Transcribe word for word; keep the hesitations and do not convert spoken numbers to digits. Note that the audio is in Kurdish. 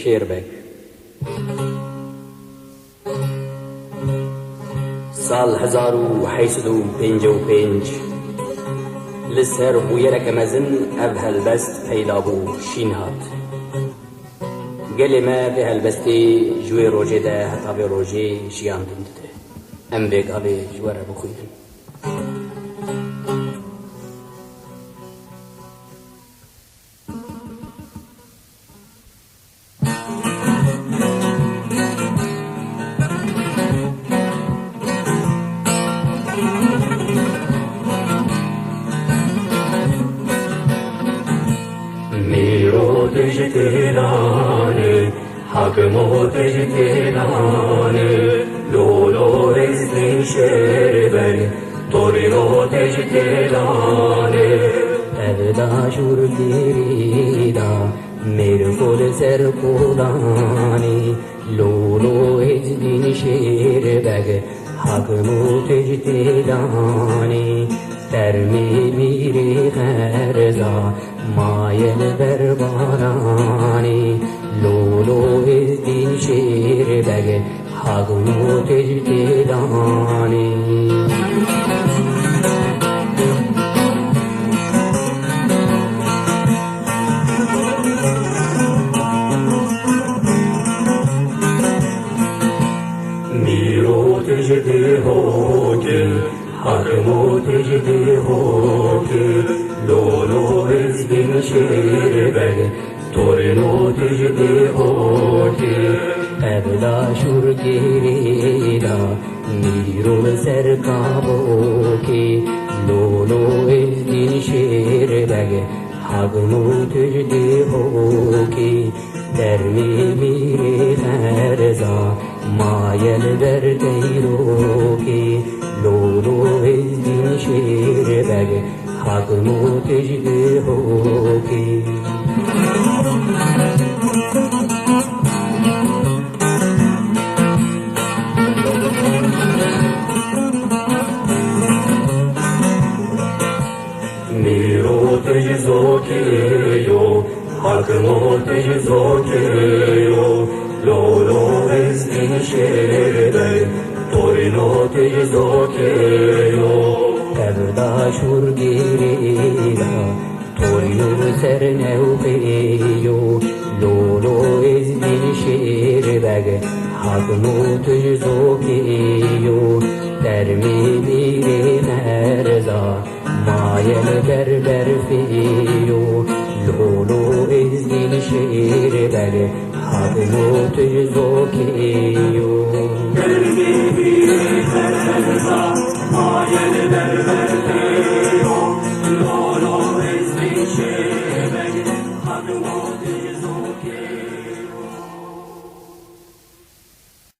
Şêrbeg. Sal hezar û heyt sed û pêncî û pênc li ser bûyereke mezin ev helbest peyda bû, şîn hat. Gelê me vê helbestê ji wê rojê de heta vê rojê jiyan din dide. Em vê gavê ji we re bixwînin. Mîro tu ji têlan î, Hakimo tu ji têlan î, Lolo Êzdîn Şêrbeg, Torîno tu ji têlan î. Ev da şûr girî da, mêrxo li ser kolanî, Lolo Êzdîn Şêrbeg, Hakimo tu ji têlan î, termê mîrê xerza, maye li ber baranî, Lolo Êzdîn Şêrbeg, Hakimo tu ji têlan î. Mîro tu ji Dihokê, Hakimo tu ji Dihokê, Lolo Êzdîn Şêrbeg, Torîno tu ji Dihokê. Ev da şûr girî da, Mîro li ser kabokê, Lolo Êzdîn Şêrbeg, Hakimo tu ji Dihokê. Termê mîrê xerza, maye li ber teyrokê, Lolo Êzdîn Şêrbeg, Hakimo tu ji Dihokê. Mîro tu ji Zokê yo, Hakimo tu ji Zokê yo, Lolo Êzdîn Şêrbeg, Torîno tu ji Zokê yo. Ev da şûr girî da, Torîno li ser newqê yo, Lolo Êzdîn Şêrbeg, Hakimo tu ji Zokê yo. Termê mîrê xerza, maye li ber berfê yo, Lolo Êzdîn Şêrbeg, Hakimo tu ji Zokê yo. Termê mîrê xerza, maye li ber berfê yo, Lolo Êzdîn Şêrbeg, Hakimo tu ji